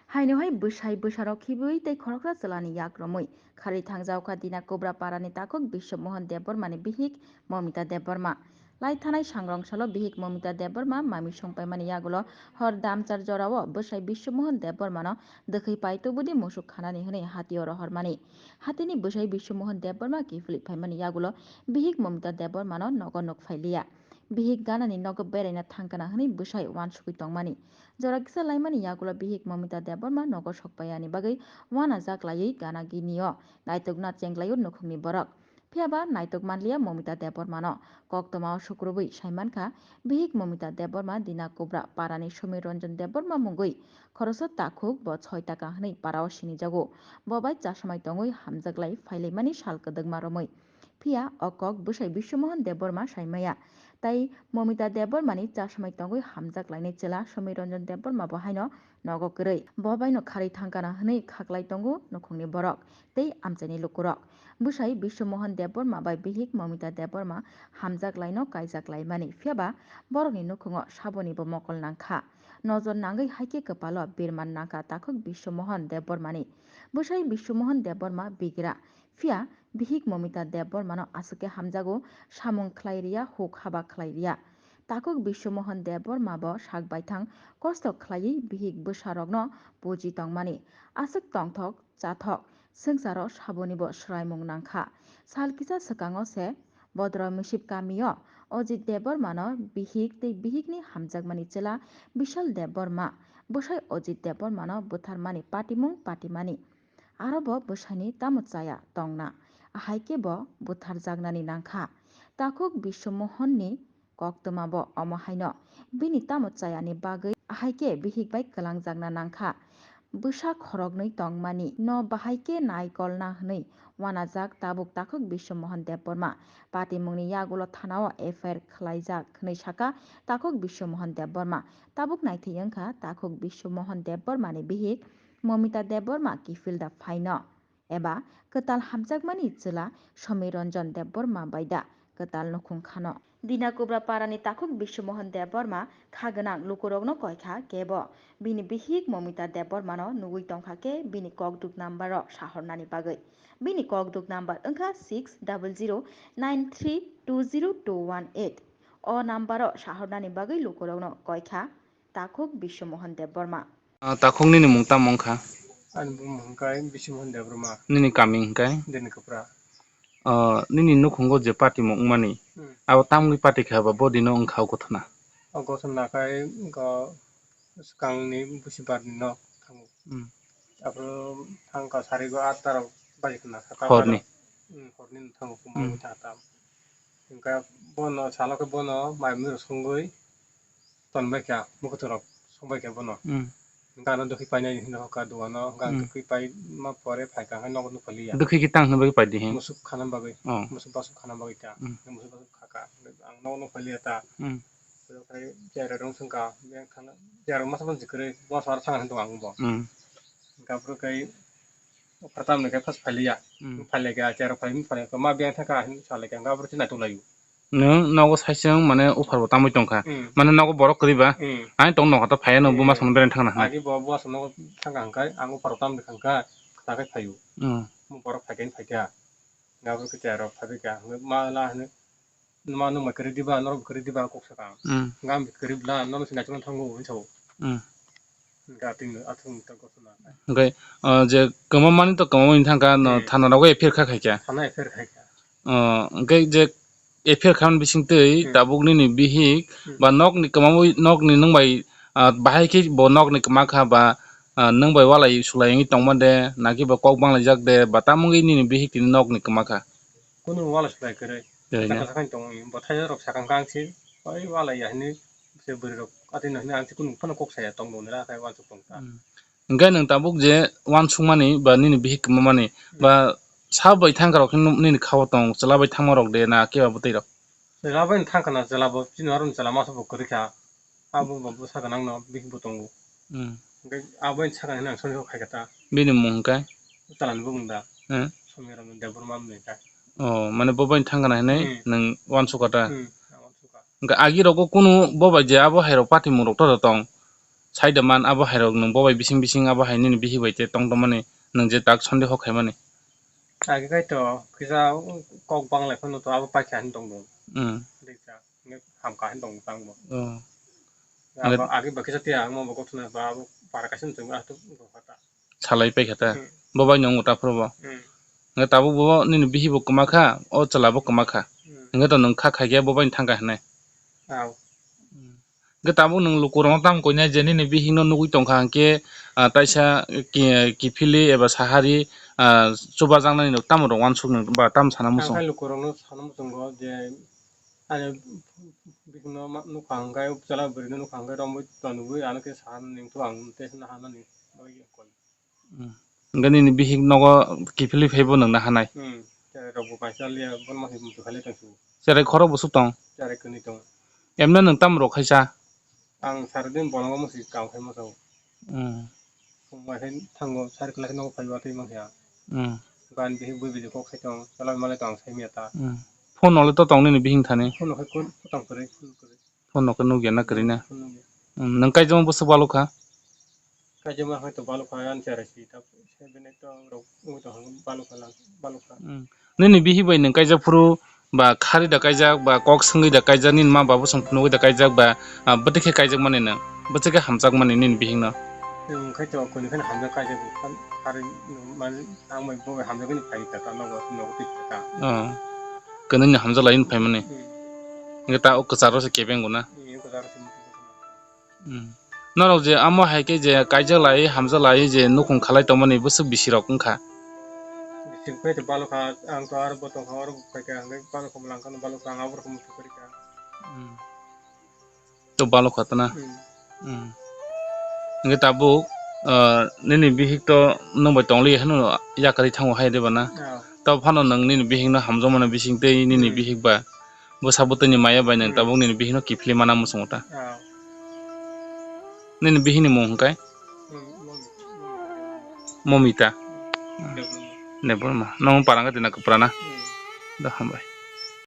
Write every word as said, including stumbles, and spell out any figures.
Haino hai bwsai bwsarok khibwi tei khoroksa chwlani yak romwi kharwi thangjaokha Dina Kubra parani takhuk Biswa Mohan Debbarmani bihik Momita Debbarma. Lai thanai sangrong salo bihik Momita Debbarma mami songpaimani yagulo hor damchar jorao bwsai Biswa Mohan Debbarmano dwkhwi pai tubudi musuk khanani hwnwi hatio rohormani. Hatini bwsai Biswa Mohan Debbarma kiphilwi phaimani yagulo bihik Momita Debbarmano nogo nuk phailiya. Bihik ganani nogo beraina thangkana hwnwi bwsai uansugwi tongmani. Jora kisa laimani yagulo bihik Momita Debbarma nogo sokpaiyani bagwi uanajak laiwi gana ginio naitukna chenglaio nukhungni borok. Phiyaba naituk manliya Momita Debbarmano. Koktwmao sukrubwi saimankha, bihik Momita Debbarma Dina Kubra parani Sumi Ranjan Debbarma mungwi khoroksa takhuk bo soi taka hwnwi parao sinijago. Bo bai chasamai tongwi hamjaklai phailaimani sal kwdwkma romwi. Phiya o kok bwsai Biswa Mohan Debbarma saimaya. Tai Momita Debbarmani chasamai tongwi hamjak lainai chwla Somi Ranjan Debbarma bo haino nogo kwrwi. Bo baino kharwi thangkana hwnwi khaklai tongo nukhungni borok tei amchaini lukurok. Bwsai Biswa Mohan Debbarma bai bihik Momita Debbarma hamjak laino kaijak laimani. Phiyaba borokni nukhungo saboni bo mokol nangkha. Nojor nangwi haikhe kwpalo birman nangkha takhuk Biswa Mohan Debbarmani. Bwsai Biswa Mohan Debbarma bigra. Phiya bihik Momita Debbarmano aswk khe hamjago, samung khlai riya, huk haba khlai riya. Takhuk Biswa Mohan Debbarma bo sak baithang kosto khlaiwi bihik bwsarokno puji tongmani. Aswk tongthok, chathok, swngcharo saboni bo swraimung nangkha. Sal kisa swkango se Bodro Misip kamio Ojit Debbarmano bihik tei bihikni hamjakmani chwla Bishal Debbarma bwsai Ojit Debbarmano butharmani patimung patimani. Aro bo bwsaini tamo chaya tongna, ahai khe bo butharjaknani nangkha. Takhuk Biswa Mohonni koktwma bo omo haino, bini tamo chayani bagwi ahai khe bihik bai kwlangjakna nangkha. Bwsa khoroknwi tongmani no bahai khe naikolna hwnwi uanajak tabuk takhuk Biswa Mohan Debbarma. Patimungni yagulo thanao F I R khlaijak hwnwi saka takhuk Biswa Mohan Debbarma. Tabuk naithwi wngkha takhuk Biswa Mohan Debbarmani bihik Momita Debbarma kiphilda phaino eba kwtal hamjakmani chwla Somi Ranjan Debbarma bai da kwtal nukhung khano. Dina Kubra parani takhuk Biswa Mohan Debbarma kha gwnang lukurokno koi kha kebo. Bini bihik Momita Debbarmano nugwi tongkha khe bini kokduk number-o sahornani bagwi. Bini kokduk number wngkha six double zero nine three two zero two one eight. O number-o sahornani bagwi lukurokno koi kha takhuk Biswa Mohan Debbarma. Ah, takhuk nini mung tamo wngkha? Ani bumung hwnkhe Biswa Mohan Debbarma. Nini kami hwnkhe? Dini Kupra. Ah, nini nukhungo je patimung wngmani, hmm, abo tamni pati khe ba bo dino wngkha o gothona? O gothona khe wngkha swkangni busi barni no thango. Hmm. Aphuru thangkha sarigo atta rok baji khna sata horni. Hmm, horni no thango, hmm, kumui thangkha tam. Hwnkhe bono salo khe bono mai mui rok songwi tonbaikha, mwkhwtwrok songbaikha bono. Hmm. Hwnkhe ano dwkhwi painai hinwi hokha dogano, hwnkhe ang, hmm, dwkhwi paima pore phaikha, hwnkhe nogo nukha liya. Dwkhwi khe tang hinwi pai di hin? Musuk khana bagwi, oh, musuk basuk khana bagwi ta. Hmm. Musuk basuk khaka, ang nogo nukha liya ta. Hmm. Okhai chera rong songkha, beng thana, chera masa masa kwrwi, boso ar thang hinwi tongo ang bo. Hmm. Hwnkhe aphuru khai, phatamni khai phas phaliya. Hmm. Phaliya khe chera phai, phaliya khe ma beng thangkha hinwi salaikha, hwnkhe aphuru khe naitok laio. Nwng nogo saisung mane uphar bo tamwi tongkha. Hmm. Mane nogo borok kwrwi ba. Hmm. Ani tong nokha ta phaiya no, hmm, buma sono bereng thangna hwnwi. Agi bo buma sono thangkha hwnkhe ang uphar bo tamni thangkha, ta khe phaio. Hmm. Borok phaikhe phaikha. Gabur khe chaya rok phaikha. Ma la hwnwi, ma nung bai kwrwi diba, norok kwrwi diba kok sakha. Hmm. Gam kwrwi bla, norok se naitugma thango hwnwi sao. Hmm. Ga tini athung ta gothona. Hwnkhe, ah, je kwmamani to kwmamani thangkha, no, hmm, thana rogo F I R kha khaikha. Thana F I R khaikha. Ah, hwnkhe je F I R khamani bisingtwi, hmm, tabuk nini bihik, hmm, ba nokni kwmamwi, nokni nwng bai, ah, bahai khe bo nokni kwma kha ba, ah, nwng bai walai sulai wngwi tongma de, naki bo kok banglaijak de, ba tamo wngwi nini bihik tini nokni kwma kha? Kunu walai sulai kwrwi. Kwrwi na? Sakha sakha tongwi, bo thaisa rok sakha khe ang se, oi walai ya hinwi, se bwrwi rok atwi no hinwi ang se kunu phano kok saya tongmani ra khai uansuk tong ta. Hmm. Hwnkhe nwng tabuk je uansukmani ba nini bihik kwmamani, hmm, ba sa bai thangkha rok khe nini kha-o tong, chwla bai thangma rok de na kebo bwtwi rok? Chwla bai thangkha na, chwla bo chini aro chwla masa bo kwrwi kha. Abo bo bwsa gwnang no bihik bo tongo. Hmm. Hwnkhe abo bai sakha hinwi ang soni khaikha ta. Bini mung hwnkhe? Chwla ni bumung da. Hmm. Somiram Debbarma wngkha. Oh, mane bo bai thangkha na hinwi, hmm, nwng uansukha ta? Hmm, ang uansukha. Hwnkhe agi rogo kunu bo bai je abo hai rok patimung rok to tong. Thai da man abo hai rok nwng bo bai bising bising abo hai nini bihik bai te tong tongmani nwng je tak sondeho khaimani. Agi kai to kisa kok banglai phano to abo paikha hin tong tong. Hmm. Dikha, nge hamkha hin tong tang bo. Oh. Abo agi ba kisa tiya ang mo bo kothona ba abo para kaisa nwng ah to bo kha ta. Salai paikha ta. Hmm. Bo bai nwng ta phuru bo. Hmm. Nge tabuk bo nini bihik bo kwma kha, o chwla bo kwma kha. Hmm. Nge to nwng kha khai khe bo bai thang kha hinai. Aw. Hmm. Hwnkhe tabuk nwng lukurokno tamo koinai je nini bihikno nugwi tongkha hwnkhe, ah, taisa ki-, kiphilwi eba sahari, ah, chubajaknai rok tamo rok uansuk nwng ba tamo sana muchung? Ang khe lukurokno sana muchungo je ani bihikno ma-, nukha hwnkhe, chwla bwrwino nukha hwnkhe romwi tonwi ano khe sana nini to ang tei sana hanani bagwi koi. Hmm. Hwnkhe nini bihik nogo kiphilwi phaibo nwngna hanai? Hmm. Cherai rokbo kaisa liya, bono ma se muchung khailai tongsu. Cherai khorok bwswk tong? Cherai kwnwi tong. Emno nwng tamo rok khaisa? Ang sari din bolongo musi kam khai masa. Hmm. Phung bai khai thango, sari kwlai khe nogo phaibo twi mankha. Hmm. Gan bihik bui bihik kok khai tong, chalai malai tong ang sai miya ta. Hmm. Phone nole to tong nini bihik thani? Phone khai kun, kutang kwrwi, phone kwrwi. Phone no khe nukya na kwrwi na? Phone nukya. Hmm, nwng kaijakma bwswk balukha? Kaijakma hai to balukha, ani cherai si ta, seven eight to rok wngwi tong balukha lang, balukha. Hmm. Nini bihik bai nwng kaijak phuru ba khari da kaijak ba kok swngwi da kaijak, nini ma babu song phunugwi da kaijak ba, ah, bwtwi khe kaijak mani nwng, bwtwi khe hamjak mani nini bihik no? Nwng khai to kuni kheno hamjak kaijak, khari mani ang bai bo bai hamjak ni phai ta, ta nogo, nogo twi ta. Oh. Kwnwi ni hamjak lai ni phai mani. Hmm. Hwnkhe ta o kwcharo se kebeng guna. Hmm, kwcharo se. Hmm. Norok je amo hai khe je kaijak lai, hamjak lai je nukhung khalai tongmani bwswk bisi rok wngkha? Bisi khe to balukha, ang to aro bo tongkha, oro bo phaikha, hwnkhe balukha mwlang kheno balukha, ang abo rokno muchung kwrwikha. Hmm. To balukha tana? Hmm. Hmm. Hwnkhe tabuk, ah, nini bihik to nwng bai tongli hwnwi yakarwi thango hai de bana? Ah. To phano nwng nini bihikno hamjakmani bising tei nini Hmm. bihik ba bwsa bwtwini maya bai nwng Hmm. tabuk nini bihikno kiphilwi mana muchungo ta. Ah. Nini bihikni mung hwnkhe? Hmm, Mom-, Momita. Momita. Hmm. Debbarma. Debbarma. Nwng parang khe tina kwpra na? Hmm. Da hambai.